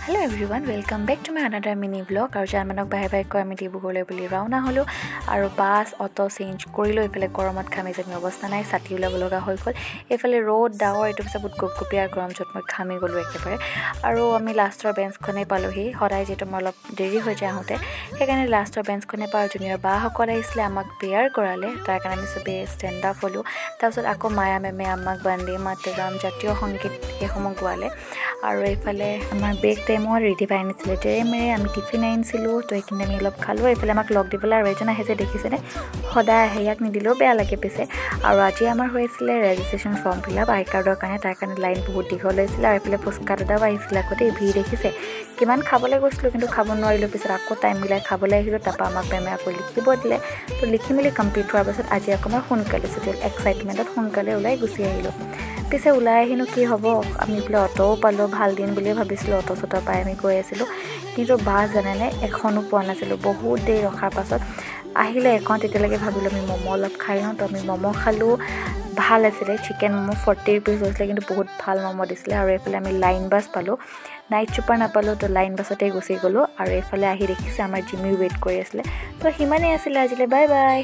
Hello everyone, welcome back to my another mini vlog. আৰু জানমানক bye bye কৈ আমি ডিব্ৰুগড়লৈ বুলি ৰাওনা হ'লোঁ আৰু বাছ অ'টো চেঞ্জ কৰিলোঁ। এইফালে গৰমত ঘামি জামি অৱস্থা নাই, ছাতি ওলাব লগা হৈ গ'ল। এইফালে ৰ'দ, ডাৱৰ, এইটো পিছত বহুত গুপগুপীয়া গৰম, য'ত মই ঘামি গ'লোঁ একেবাৰে। আৰু আমি লাষ্টৰ বেঞ্চখনেই পালোহি। সদায় যিহেতু মই অলপ দেৰি হৈ যায় আহোঁতে, সেইকাৰণে লাষ্টৰ বেঞ্চখনে পাওঁ। জুনিয়ৰ বাসকল আহিছিলে, আমাক প্ৰেয়াৰ কৰালে, তাৰ কাৰণে আমি চবেই ষ্টেণ্ড আপ হ'লোঁ। তাৰপিছত আকৌ মায়া মেমে আমাক বন্দে মাতৰম, জাতীয় সংগীত সেইসমূহ গোৱালে। আৰু এইফালে আমাৰ ব্ৰেক টাইমত ৰিধিবাই আনিছিলে তেৰে মেৰে, আমি টিফিন আনিছিলোঁ, তো সেইখিনি আমি অলপ খালোঁ। এইফালে আমাক লগ দিবলৈ আৰু এজন আহে যে, দেখিছেনে? সদায় আহে, ইয়াক নিদিলেও বেয়া লাগে পিছে। আৰু আজি আমাৰ হৈ আছিলে ৰেজিষ্ট্ৰেশ্যন ফৰ্ম ফিল আপ আই কাৰ্ডৰ কাৰণে, তাৰ কাৰণে লাইন বহুত দীঘল হৈছিলে। আৰু এইফালে ফুচকা দাদাও আহিছিলে আকৌ দেই। ভিৰ দেখিছে কিমান! খাবলৈ গৈছিলোঁ কিন্তু খাব নোৱাৰিলোঁ। পিছত আকৌ টাইম মিলাই খাবলৈ আহিলোঁ। তাৰপৰা আমাক মেমে আকৌ লিখিব দিলে, তো লিখি মেলি কমপ্লিট হোৱাৰ পাছত আজি আকৌ মই সোনকালে ছুটি হ'ল। এক্সাইটমেণ্টত সোনকালে ওলাই গুচি আহিলোঁ। পিছে ওলাই আহিনো কি হ'ব? আমি বোলে অ'টোও পালোঁ, ভাল দিন বুলিয়ে ভাবিছিলোঁ। অ'টো চটো পাই আমি গৈ আছিলোঁ, কিন্তু বাছ জানেনে এখনো পোৱা নাছিলোঁ। বহুত দেৰি ৰখাৰ পাছত আহিলে এখন। তেতিয়ালৈকে ভাবিলোঁ আমি ম'ম' অলপ খাই লওঁ, তো আমি ম'ম' খালোঁ। ভাল আছিলে, চিকেন ম'ম' 40 ৰুপিজ লৈছিলে, কিন্তু বহুত ভাল ম'ম' দিছিলে। আৰু এইফালে আমি লাইন বাছ পালোঁ, নাইট চুপাৰ নাপালোঁ, তো লাইন বাছতেই গুচি গ'লোঁ। আৰু এইফালে আহি দেখিছে আমাৰ জিমি ৱেইট কৰি আছিলে। তো সিমানেই আছিলে আজিলৈ, বাই বাই।